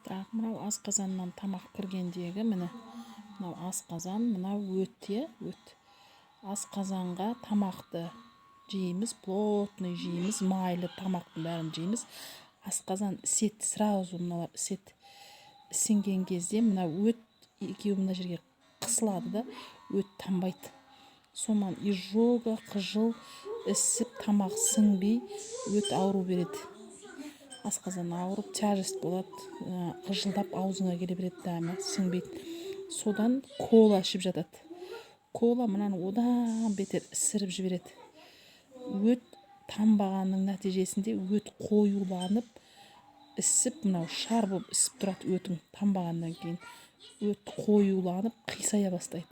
Так, мынау асқазаннан тамақ кіргендегі, міне, мынау асқазан, мынау өт, иә, өт. Асқазанға тамақты жейміз, плотный жейміз, майлы тамақтың бәрін жейміз. Асқазан іседі, сразу мыналар іседі. Ісінген кезде мына өт екеуі мына жерге қысылады да, өт тамбайды. Сонан изжога, қыжыл, ісіп, тамақ сіңбей, өт ауру береді. Асқазан ауырып, тяжесть болады, қыжылдап аузыңа келе береді, дәмі сіңбейді. Содан кола ішіп жатады. Кола мынаны одан бетер ісіріп жібереді. Өт тамбағанның нәтижесінде өт қоюланып, ісіп, мынау шар болып ісіп тұрады. Өтің тамбағаннан кейін өт қоюланып, қисая бастайды.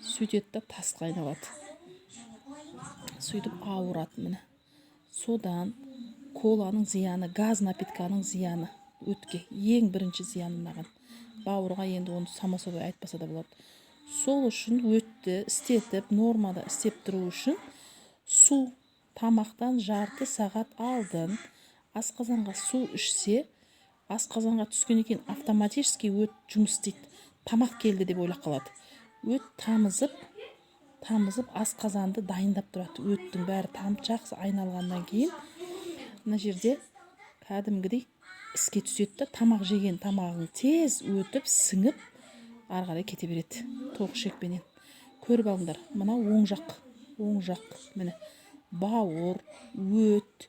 Сөйтеді да, тасқа айналады. Сөйтіп ауырады, міне. Содан коланың зияны, газ напитканың зияны өтке ең бірінші зияны мынаған. Бауырға енді оны само собой айтпаса да болады. Сол үшін өтті істетіп, нормада істеп тұру үшін су. Тамақтан жарты сағат алдын асқазанға су ішсе, асқазанға түскеннен кейін автоматически өт жұмыс істейді. Тамақ келді деп ойлап қалады. Өт тамызып, тамызып, асқазанды дайындап тұрады. Өттің бәрі тамып, жақсы айналғаннан кейін мына жерде кәдімгідей іске түседі да, тамақ жеген тамағың тез өтіп, сіңіп, ары қарай кете береді тоқ ішекпенен. Көріп алыңдар, мынау оң жақ, оң жақ, міне, бауыр, өт,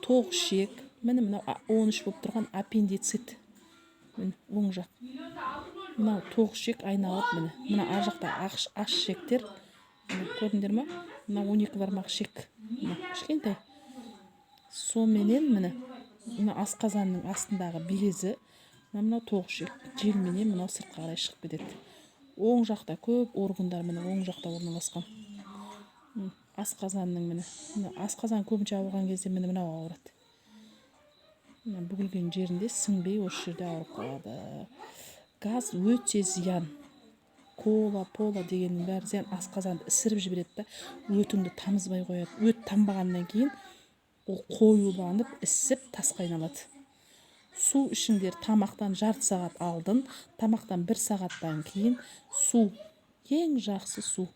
тоқ ішек, міне, мынау 13 болып тұрған аппендицит, міне, оң жақ. Мынау тоқ ішек айналып, міне, мына ар жақта аш ішектер, міне, көрдіңдер ма? Мына 12 бармақ ішек, мына кішкентай. Соменен, міне, мына асқазанның астындағы безі, мынау тоқ ішек желменен мынау сыртқа қарай шығып кетеді. Оң жақта көп органдар, міне, оң жақта орналасқан. Асқазанның, міне, мына асқазан көбінше ауырған кезде, міне, мынау ауырады. Мына бүгілген жерінде сіңбей, осы жерде ауырып қалады. Газ өте зиян. Кола пола дегеннің бәрі зиян. Асқазанды ісіріп жібереді да, өтіңді тамызбай қояды. Өт тамбағаннан кейін ол қоюланып, ісіп, тасқа айналады. Су ішіңдер тамақтан жарты сағат алдын, тамақтан бір сағаттан кейін. Су ең жақсы, су.